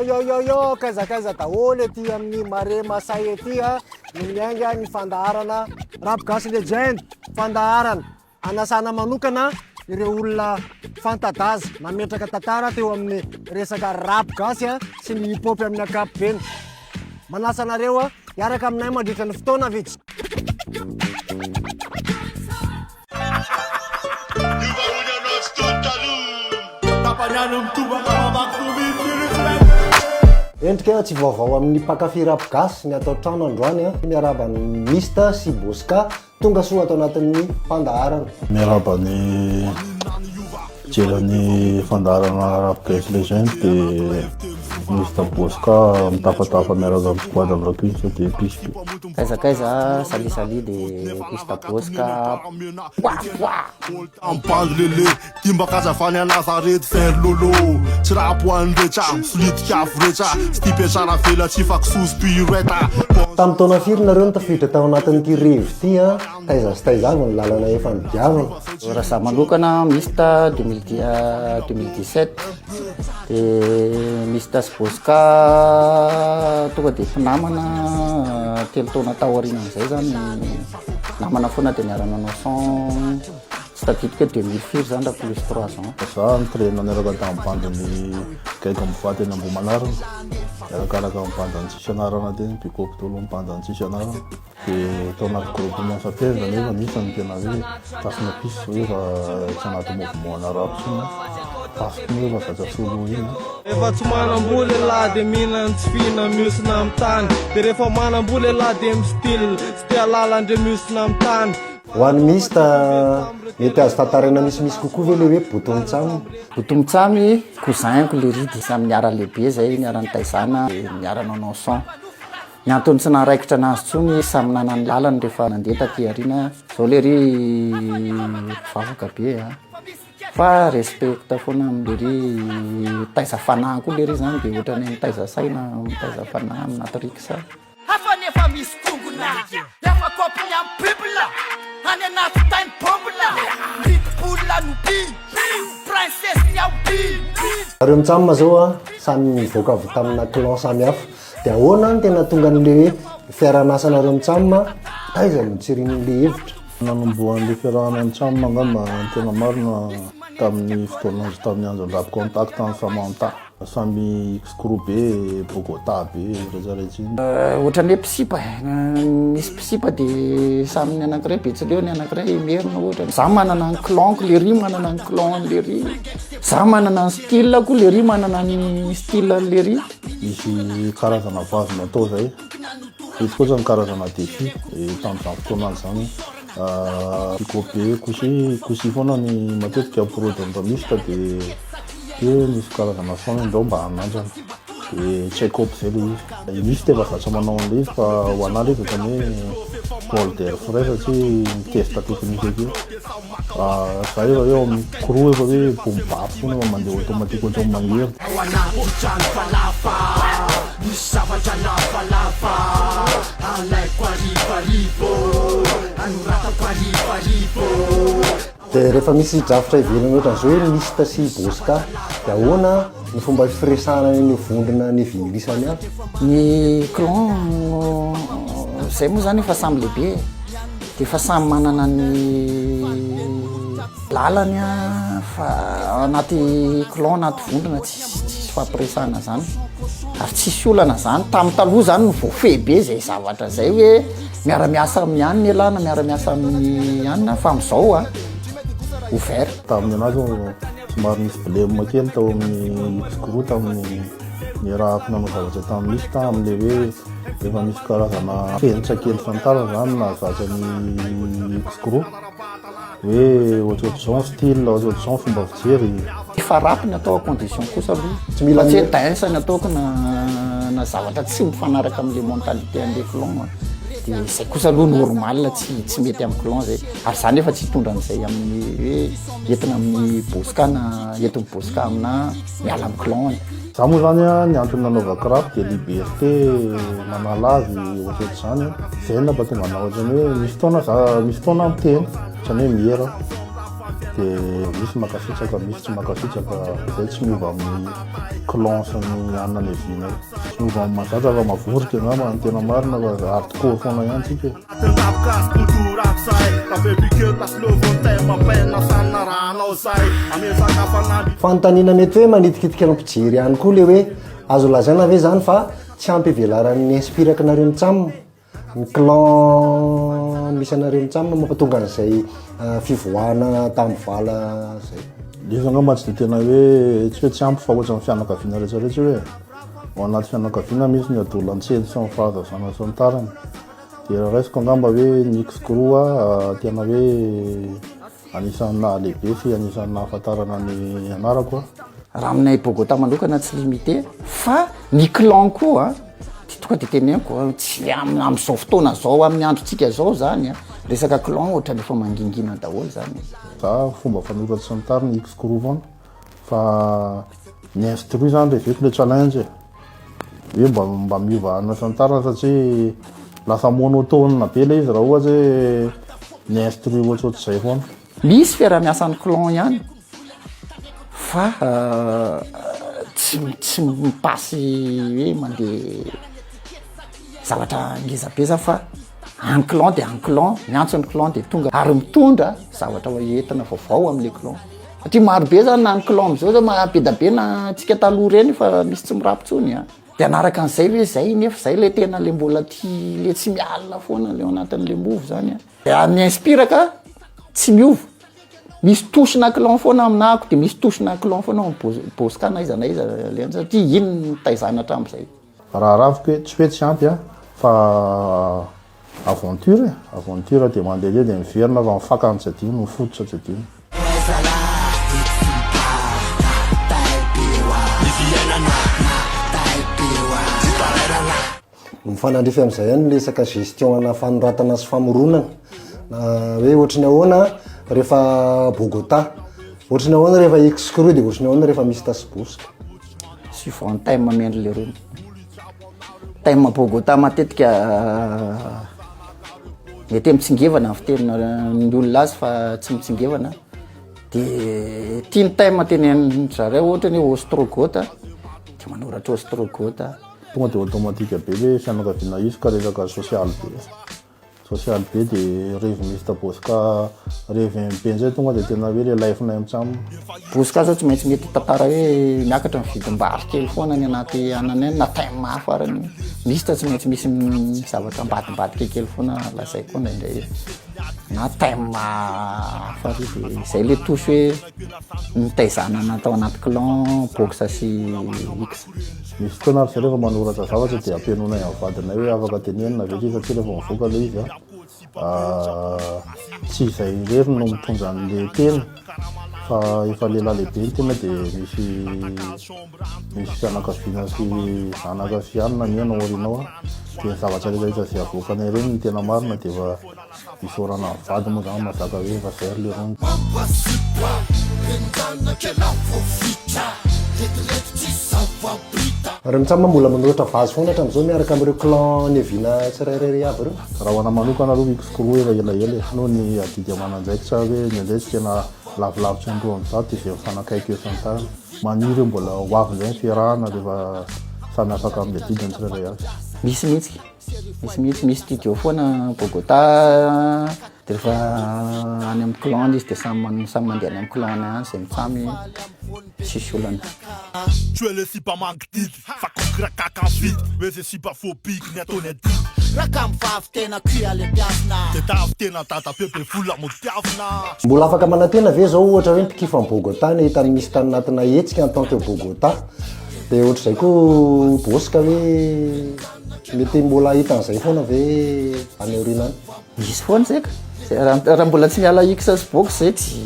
yo yo yo, kaiza kaiza daholo ety amin'ny Marais Masay ety a, no miainga ny fandaharana Rap Gasy Legend, fandaharana anasana manokana ireo olona fanta-daza nametraka tantara teo amin'ny resaka rap gasy sy ny hip hop amin'ny ankapobeny. Manasa anareo hiaraka aminay mandritra ny fotoana vitsy. Endrika tsy vaovao amin'ny mpankafy rap gasy ny ato an-trano androany. Miarahaba an'i Mista sy Bosca Tonga soa ato anatin'ny fandaharana. Miarahaba ny mpijery ny fandaharana Rap Gasy Legend dia Mister Bosca mitafatafa miaraka amin'ny squad Rakoins dia Pispe. Kaiza kaiza, salut salut de Pista Bosca. Poah poah. Ampandy lele Ty mba kazavany anazarety fer lolo Tsy rap ho an'ny retsa Misolitika afo retsa Tsy tia mpiatsara velatsihy fa kisoa sy pirouette. Tamin'ny taona firy nareo no tafiditra tao anatin'ity revy ity an? Taiza sy taiza avy ny lalana efa nodiavina? Raha za manokana Mista 2017 de Mista sy Bosca tonga de mpinamana telo taona taorianan'izay zany namana foana de niara-nanao son. Tsy tadidiko hoe 2000 firy zany raha plus 3 ans. Za nitrain niaraka tamin'ny bandin'ny gaigy mivady eny Ambohimanarina, niarakaraka amin'ny bandin'ny tsisy anarana teny, big up daholo ny bandin'ny tsisy anarana. Dia tao anaty groupement Sapenza nefa nisy ny tena hoe tasina piste hoe efa tsy anaty mouvement ana rap intsony an, pasiko moa efa zatra solo iny an. Rehefa tsy manam-bola elah de mihinan tsy fihina mihosina amin'ny tany De rehefa manam-bola elah de mi-style Tsy te halala ndre mihosina amin'ny tany Ho an'i Mista, mety azo tantaraina misimisy kokoa ve ilay hoe Botomitsamy? Botomitsamy, cousin-ko lery dia samy niara-lehibe zay, niara-nitaizana, niara-nanao son. Ny antony tsy naharaikitra anazy intsony, samy nanana ny lalany rehefa nandeha taty aoriana. Zao lery mpivavaka be a, fa respect foana amin'i lery, mitaiza fanahy koa lery zany dia ohatran'ny hoe mitaiza saina, mitaiza fanahy anaty rixa. Hafa nefa misy kongona Efa kopy ny am peuple Any anaty tain bombina Pitbull no bi Princesse ny ao bi. Nareo mitsam zao a, samy nivoaka avy tamina clan samy hafa, de ahoana no tena tonga an'le hoe fiarahamasanareo mitsam, taiza no nitsirian'le hevitra? Nanombohan'le fiarahana nitsam angamba ny tena marina tamin'ny fotoan'andro tamin'ny andron'ny rap contact any Samantha. Samy X-crew be, Bogota be, rehetra rehetra iny. Ohatran'ny hoe mpisipa e, misy mpisipa de samy ny anankiray betsileo ny anankiray merina ohatra, za manana ny clan-ko lery manana ny clan-ny lery, za manana ny style-ko lery manana ny style-ny lery. Misy karazana vazo natao zay, misy koa zany karazana défi tamin'izany fotoana izany. Tiako be kosi kosi foana ny matetika prod ny mista de de misy karazana son ndao mba hanandrana de check up zay le izy. I mista efa zatra manao an'le izy fa ho anah le izy ohatran'ny hoe bol d'air frais satria mi-test technique akeo. Za efa hoe ao amin'ny crew efa hoe boom bap foana efa mandeha automatique ohatran'ny mangery. Ao anaty trano falafa Misy zavatra lavalava Alaiko arivarivo Anoratako arivarivo. Dia rehefa misy drafitra ivelany ohatran'izao hoe Mista sy Bosca dia ahoana ny fomba firesahana an'ireo vondrona Nevin'Ly samihafa? Ny clan zay moa zany efa samy lehibe e, de efa samy manana ny lalany a, fa anaty clan anaty vondrona tsisy tsisy fampiresahana zany ary tsisy olana zany, tamin'ny taloha zany no voafehy be zay zavatra zay hoe miara-miasa amin'ny anona ialahy na miara-miasa amin'ny anona fa amin'izao a ouvert. Tamin'ny anahy zao somary nisy blème kely tao amin'ny X-crew tamin'ny niarahako nanao zavatra tamin'ny Mista amin'ilay hoe efa misy karazana fenitra kely fantarina zany nahazatra ny X-crew. Hoe ohatrohatr'izao ny style, ohatrohatr'izao ny fomba fijery. Efa rap ny atao à condition kosa aloha. Tsy mila Fa tsy hoe dance ny ataoko na na zavatra tsy mifanaraka amin'le mentalité an'le clan a. De zay kosa aloha normal tsy tsy mety amin'ny clan zay. Ary za nefa tsy hitondra an'izay amin'ny hoe entina amin'ny Bosca na entin'i Bosca aminà miala amin'ny clan e. Za moa zany a, ny antony nanaovako rap dia liberté manala azy ohatrohatr'izany a, zay no nampatonga anah ohatrany hoe misy fotoana za misy fotoana aho miteny ohatrany hoe mihira aho. Dia misy mankasitraka, misy tsy mankasitraka, izay tsy miova amin'ny clan sy ny anona niavianay. Tsy miova amin'ny mahazatra fa mavorika angamba ny tena marina fa hardcore foana ihany tsika e. Fanontaniana mety hoe manitikitika ny mpijery ihany koa le hoe azo lazaina ve zany fa tsy ampy velaran'ny inspiraka nareo mitsam Ny clan misy anareo mitsam no mampatonga an'izay fivoahana tamin'ny vala zay. Izy angamba tsy dia tena hoe tsy hoe tsy ampy fa ohatran'ny fianakaviana rehetra rehetra io e. Ao anaty fianakaviana misy ny adolantsento sy ny fahazazana sy ny tariny. Dia raha raisiko angamba hoe ny X-Crew tena hoe Anisan'ny nahalehibe sy anisan'ny nahafantarana ny anarako aho. Raha aminay Bogota manokana tsy limité fa ny clan koa de tonga de teneniko a, tsy amin'izao fotoana zao amin'ny androntsika zao zany a, resaka clan ohatran'ny efa mangingina daholo zany e. Za fomba fanoratra sy ny tariny X-Crew foana fa ny instru zany reveko le challenge e. Hoe mba mba miova hanina sy ny tariny satria lasa monotone be ilay izy raha ohatra hoe ny instru ohatrohatr'izay foana. Misy fiaraha-miasan'ny clan ihany fa tsy tsy mi-passe hoe mandeha zavatra ngeza be zany fa any clan de any clan, miantso ny clan de tonga ary mitondra zavatra entina vaovao am'le clan. Satria maro be zany na ny clan am'zao zao ma- be da be na antsika taloha reny fa misy tsy mirapy tsony a. De hanaraka an'izay ve zay nefa zay le tena le mbola tia le tsy miala foana le ao anatin'le move zany a. De ny inspire ka tsy miova, misy touche-na clan foana aminahako de misy touche-na clan foana ao am' Bosca na aiza na aiza alehany satria iny no nitaizana hatramin'izay. Raha raviko hoe tsy hoe tsy ampy a fa aventure e, aventure dia mandehandeha dia miverina fa ny fakany tsy adino, ny fototra tsy adino. Mifanandrify amin'izay ihany ny resaka gestion ana fanoratana sy famoronana hoe ohatry ny ahoana rehefa Bogota, ohatry ny ahoana rehefa X-Crew dia ohatry ny ahoana rehefa Mister sy Bosca. Suivant thème amian'ny lerony. Thème Bogota matetika mety hoe mitsingevana ny fitenin'ny olona azy fa tsy mitsingevana. De tia ny thème tenenin-dry zareo ohatra ny hoe Ostrogota de manoratra Ostrogota. Tonga de automatique be le fianakaviana izy ka resaka sosialy be. Sosialy be de revy Mister Bosca revy MB ndray tonga de tena hoe le life-nay mitsam. Bosca zao tsy maintsy mety tantara hoe miakatra ny vidim-bary kely foana any anaty anana any na thème hafa arany. Mister tsy maintsy misy zavatra ambadimbadika kely foana lazaiko koa indraindray na thème hafa ary de zay le touche hoe nitaizana ana tao anaty clan box sy X. Misy fotoana ary zay rehefa manoratra zavatra dia ampihainoanay amin'ny vadinay hoe afaka tenenina ve ity satria rehefa mivoaka ilay izy an, tsy izay irery no mitondra an'ilay teny fa efa lehilahy lehibe ny tena dia misy misy fianakaviana sy zanaka sy anona anie no aoriana ao an, dia ny zavatra rehetra rehetra izay avoakanay ireny ny tena marina dia efa isaorana ny vady moa zany mahazaka hoe efa zay ry lerony. Ary mitsam mbola manoratra vazo foana hatramin'izao miaraka amin'ireo clan niaviana tsirairay avy ireo. Raha ho ana manokana aloha X-Crew efa elaela e, noho ny adidy aman'andraikitra hoe indraindray tsy tena lavilavitry ny 200 dia izay mifanakaiky eo sy ny tariny. Maniry hoe mbola ho avy indray ny fiarahana rehefa samy afaka amin'ny adidiny tsirairay avy. Misy mihitsy, misy mihitsy, misy studio foana Bogota de rehefa any amin'ny clan izy de samy man- samy mandeha any amin'ny clan any zay mitsamy tsisy olana. Tu es le sipa mangididy fa kokrakaka mifidy hoe ze sipa phobique ny ataony adidy. Raka mivavy tena cuit alebiazina. Tedavy tena dadabe be vola modiavina. Mbola afaka manantena ve zao ohatra hoe mpikifa an'i Bogota ny ahita an'i Mister anatina hetsika en tant que Bogota de ohatr'izay koa Bosca hoe mety mbola ahita an'izay foana ve any aoriana any? Misy foana zay ka, zay raha raha mbola tsy miala X sy box zay tsy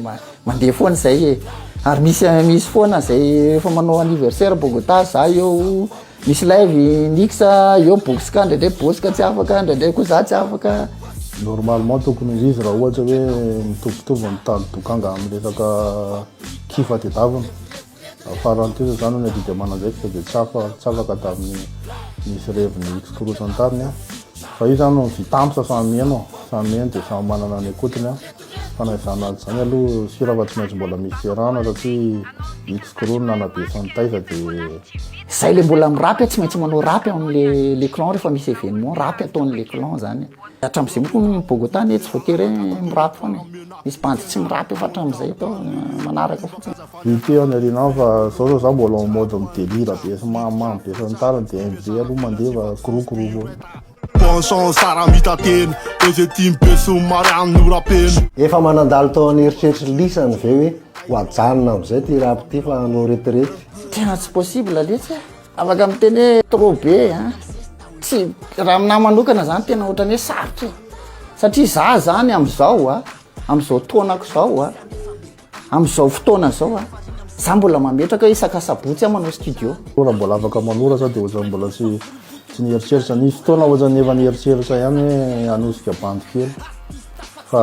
ma- mandeha foana zay e, ary misy misy foana zay efa manao anniversaire Bogota za eo, misy live ny X eo box ka indraindray Bosca tsy afaka, indraindray koa za tsy afaka. Normalement tokony ho izy raha ohatra hoe mitovitovy ny tany dokanga amin'ny resaka kifa tedavina. Farany teo zany ny adidy aman'andraikitra dia tsy afa tsy afaka tamin'ny nisy revy ny X-Crew sy ny tariny an. Fa io zany no vitamsa samy mihaino, samy mihaino dia samy manana ny écoute-ny an. Fanaizana azy zany aloha sûr fa tsy maintsy mbola misy fiarahana satria X-Crew no nanabe sy nitaiza de. Zay le mbola mirapy tsy maintsy manao rapy ao amle le clan rehefa misy événement rapy ataon'le clan zany. Hatram'izay moa koa Bogota anie tsy voatery hoe mirapy foana e. Misy bandy tsy mirapy efa hatram'izay tao manaraka fotsiny. Ity any aoriana any fa zao zao za mbola en mode mi-delire be sy mahamamo be sy ny tariny de MV aloha mandeha fa krokro foana. Bonne chance raha mitatena Be ze tim be sy mariano no rapeno. Efa manandalo tao an'eritreritry lisany ve hoe ho ajanona amin'izay ity rap ity fa hanao retraite? Tena tsy possible letsy a! Afaka miteny hoe trop be an! Tsy, raha aminahy manokana zany tena ohatran'ny hoe sarotra e! Satria za zany am'zao a, am'zao taonako zao a, am'zao fotoana zao a, za mbola mametraka hoe isaka asabotsy aho manao studio. Raha mbola afaka manoratra dia ohatran'ny mbola tsy tsy nieritreritra. Nisy fotoana ohatran'ny efa nieritreritra ihany hoe hanosika bandy kely fa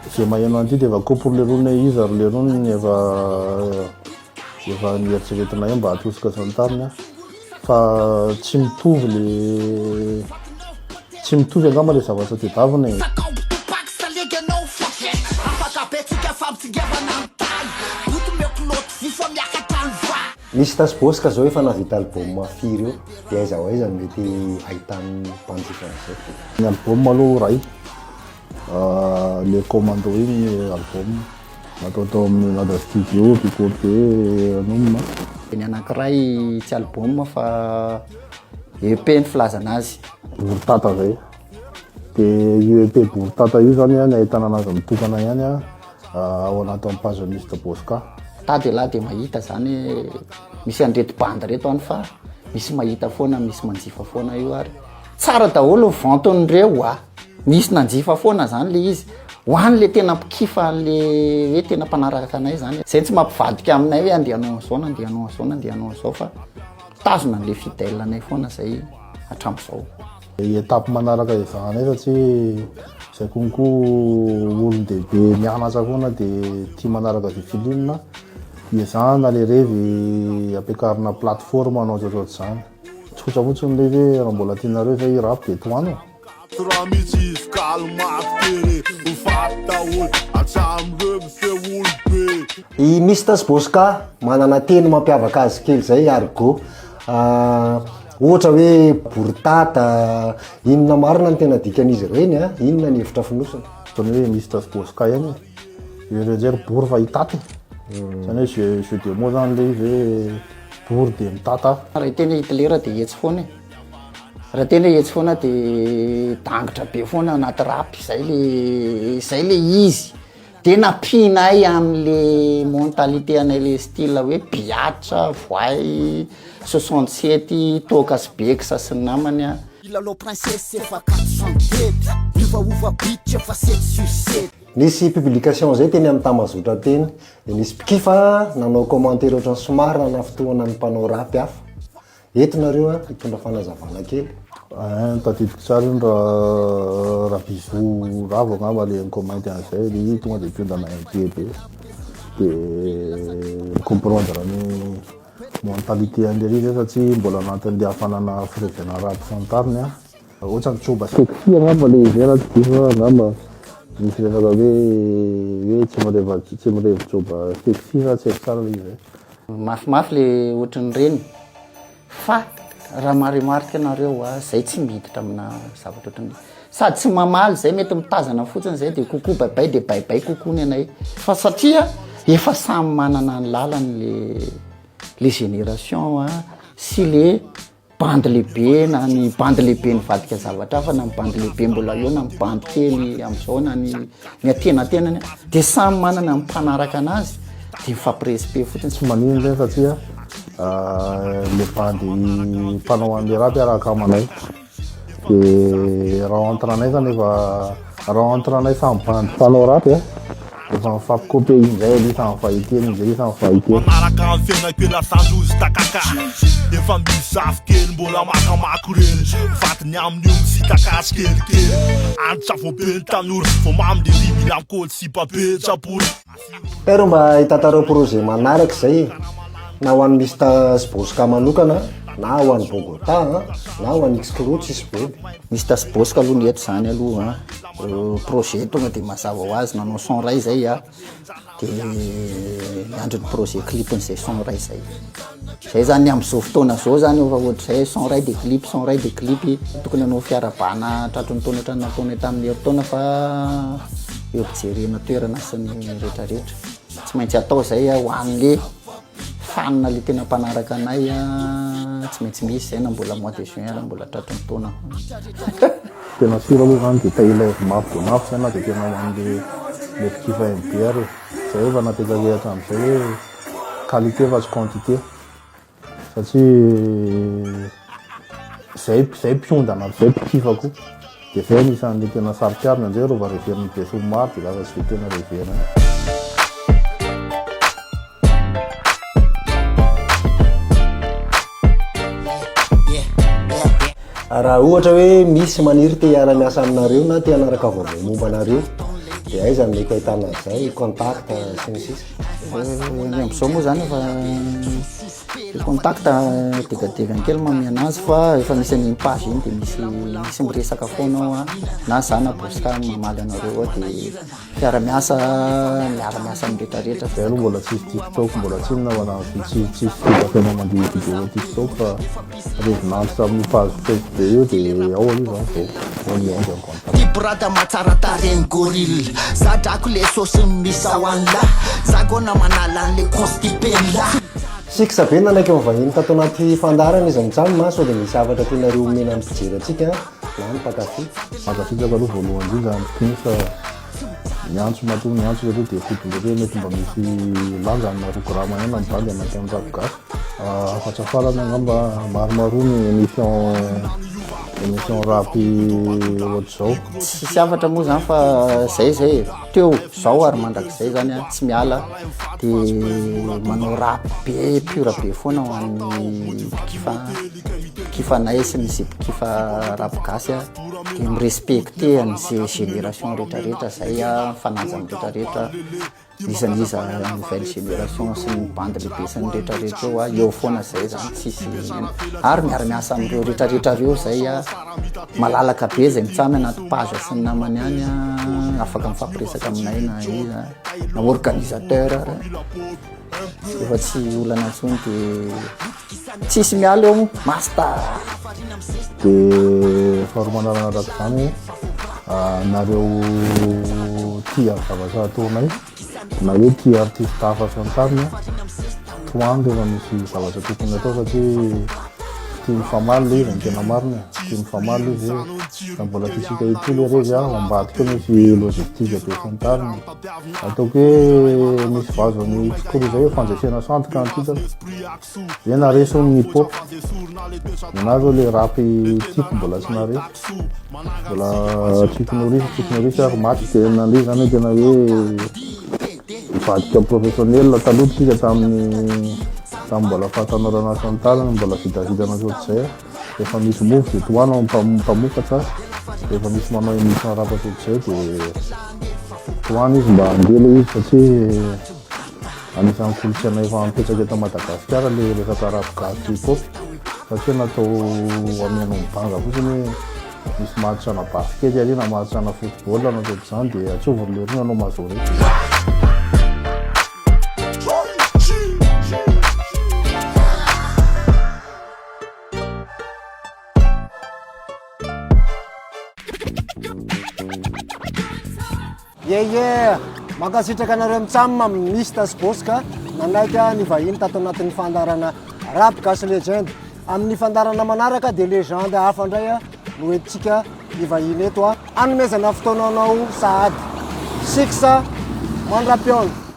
izay maheno an'ity dia efa couple lerony hoe iza ry lerony ny efa Efa nieritreretina eo mba hatosika sy ny tariny an, fa tsy mitovy le tsy mitovy angamba le zavatra tedavina e. Misy Tasy Bosca zao efa nahavita album firy eo de aiza ho aiza no mety ahitan'ny mpanjifa an'izay? Ny album aloha iray, le commando iny album. Natao tao amin'ny Mada Studio, Pico P, Anonona. Ny anankiray tsy album fa EP ny filazana azy. Boritata zay. Dia io EP Boritata io zany ny ahitana anazy mitokana ihany ao anatin'ny page Mister Bosca. Tady ialahy dia mahita zany hoe misy an'ireto bandy ireto any fa misy mahita foana, misy manjifa foana io ary tsara daholo ny vente-n'ireo a! Nisy nanjifa foana zany le izy. Ho an'le tena mpikifa an'le hoe tena mpanaraka anay zany. Zay tsy mampivadika aminay hoe andeha hanao an'izao na andeha hanao an'izao na andeha hanao an'izao fa mitazona an'le fidèle anay foana zay hatramin'izao. Étape manaraka ezahanay satria zay konko olon-dehibe mianatra foana de tia manaraka ze feeling, ezahana le revy ampiakarina plateforme hanao ohatrohatr'izany. Tsotra fotsiny le izy hoe raha mbola tianareo ve hi-rap de tohano e. Raha misy izy kaly maty tere ho faty daholo hatramin'ireo miseho olobe. I Mister sy Bosca manana teny mampiavaka azy kely zay argot. Ohatra hoe boritata, inona marina no tena dikan'izy ireny a? Inona ny hevitra fonosiny? Ohatran'ny hoe Mister sy Bosca ihany e. Ireo indray ry bory fa hitata e. Zany hoe jeu jeu de mots zany le izy hoe bory de mitata. Raha hiteny hoe Hitler dia hetsy foana e. Raha tena hoe etsy foana de dangitra be foana anaty rap, zay le zay le izy, de nampianay am'le mentalité anay le style hoe biatch, voay, 67, toaka sy beksa sy ny namany a. Hilalao princesse efa 407 Miovaova bitch efa 7 sur 7. Nisy publication zay teny amin'ny tambazotra teny de nisy mpikifa nanao commentaire ohatran'ny somary nanafintohina ny mpanao rap hafa. Eto nareo an, hitondra fanazavana kely. Ein, tadidiko tsara iny raha raha bisous ravo angamba le ni-commenter an'izay, le izy tonga de mpiondana MP be, de mi-comprendre ny mentalité an'lery izy satria mbola anatin'le hafanana firevena rap sy ny tariny an, ohatran'ny joba sexy angamba le izy raha tsy diso aho angamba misy resaka hoe hoe tsy mireva tsy mirevy joba sexy sa tsy haiko tsara le izy. Mafimafy le ohatran'ireny fa raha marimarika nareo a, zay tsy miditra amina zavatra ohatran'ireny, sady tsy mamaly zay mety mitazana fotsiny zay de coucou bye bye de bye bye coucou ny anay fa satria efa samy manana ny lalany le le génération a sy le Bandy lehibe na ny bandy lehibe nivadika zavatra hafa na ny bandy lehibe mbola eo na ny bandy kely am'izao na ny ny antenatenany de samy manana ny mpanaraka anazy de mifampirespect fotsiny. Tsy maninona zay satria le bandy mpanao an'le rap raha akamanay de raha entre anay zany efa raha entre anay samy bandy mpanao rap e Efa mifampikopia injay aloha samy fahiteny injay samy fahiteny. Manaraka ny fiainako ela sandrozy takaka Efa misy zafy kely mbola makamako reny Vadiny amin'io misitaka azy kelikely Antsa vao be ny tanora Vao mamy le ry mila mikôly sipa be tsabory Pero mba hitantarao projet manaraka izay e! Na ho an'i Mister sy Bosca manokana na ho an'i Bogota na ho an'i X-Crew tsisy bedy. Mister sy Bosca aloha ny eto zany aloha an! Projet tonga de mazava ho azy nanao son ray zay a, de miandry ny projet clip-n'izay son ray zay. Zay zany am'zao fotoana zao zany efa ohatr'izay son ray de clip, son ray de clip. Tokony hanao fiarahabana tratry ny taona ohatran'ny nataonay tamin'ny herintaona fa eo am-pijerena toerana sy ny rehetrarehetra. Tsy maintsy atao zay ho an'le fan le tena mpanaraka anay a, tsy maintsy misy zay na mbola mois de juin ary mbola tratry ny taona. Tena sûr aloha zany de ta-élève mafy dia mafy zay na de tena ho an'le le mpikifa MB ary e. Zay efa napetraka hatramin'izay hoe qualité fa tsy quantité satria zay zay mpiondana zay mpikifa koa de zay anisan'le tena saro-piaro ny anjay reo vao reverin'ny besinimaro de lasa tsy de tena reverina. Raha ohatra hoe misy maniry te hiara-miasa aminareo na te hanaraka vaovao momba anareo dia aiza no mety ahitana an'izay, contact sy ny sisa? Ny amin'izao moa zany efa le contact degadegany kely manome anazy fa efa misy an'iny page iny de misy misy miresaka foana ao a, na za na Bosca mamaly anareo ao de mpiara-miasa miara-miasa amin'ny rehetrarehetra. Zay aloha mbola tsisy tiktok mbola tsy inona fa na tsy tsisy fitafena mandeha vidéo tiktok fa revinantitra amin'ny page facebook io de ao aloha zany vao vao miainga ny contact. Ty brada mahatsara tarehin'ny gorille Za drako le sauce misa ho an'lah Za gona manala an'le constipé-n'lah. Six be nanaiky ny vahiny tato anaty fandaharana izy mitsam sao dia misy hafatra tianareo omena ny mpijery antsika na ny mpankafy. Mankasitraka aloha voalohany indrindra ny Prince niantso matoa niantso satria dia fotony hoe mety mba misy lanjany na 2 grammes ihany na mibandy anaty amin'ny rap gasy. Hafatra farany angamba maromaroa ny émission émission rap ohatr'izao. Tsisy hafatra moa zany fa zay zay e, teo zao ary mandrakizay zany a, tsy miala de manao rap be pur be foana ho an'ny mpikifa mpikifa anay sy ny ze mpikifa rap gasy a, de mi-respecter an'ze génération rehetrarehetra zay a, mifanaja amin'ny rehetrarehetra. N'iza n'iza nouvelle génération sy ny bandy lehibe sy ny rehetrarehetra eo a, eo foana zay zany tsisy ary miara-miasa amin'ireo rehetrarehetra reo zay a, malalaka be zay mitsamy anaty page sy ny namany any a, afaka mifampiresaka aminay na iza na organisateur ary efa tsy olana intsony de tsisy miala eo masta. De faharoa manaraka izany nareo tia ny zavatra ataonay na hoe tia artiste hafa sy ny tariny tohano rehefa misy zavatra tokony atao satria tia mifamaly le izy ny tena marina e, tia mifamaly le izy hoe raha mbola tiantsika hitohy le revy ao ambadika ao misy logistique be sy ny tariny, ataoko hoe misy vazo ny X-Crew zay hoe fandresena sandoka ny titre. Ve naresy hono ny hip hop? Nanahy zao le rap tiako mbola tsy naresy. Mbola Chuck Norris, Chuck Norris ary maty de nandria zany hoe tena hoe nivadika professionnel taloha tsika tamin'ny tamin'ny mbola fahatanorana sy ny tariny mbola vidavidana sy ohatr'izay. Rehefa misy move de tohana mpamokatra, rehefa misy manao émission rap sy ohatr'izay de tohana izy mba handeha le izy satria Anisan'ny kolontsaina efa mipetraka eto Madagasikara le resaka rap gasy hip hop satria natao hameno ny banga fotsiny hoe misy match ana basket ary na match ana football na ohatr'izany dia antsovo ry leroa hanao majorette. Yeah yeah! Mankasitraka anareo mitsam Mista sy Bosca nanaiky ny vahiny tato anatin'ny fandaharana Rap Gasy Legend. Amin'ny fandaharana manaraka dia legende hafa indray no entintsika hivahiny eto hanomezana fotoana anao sahady. Six mandra-pihaona.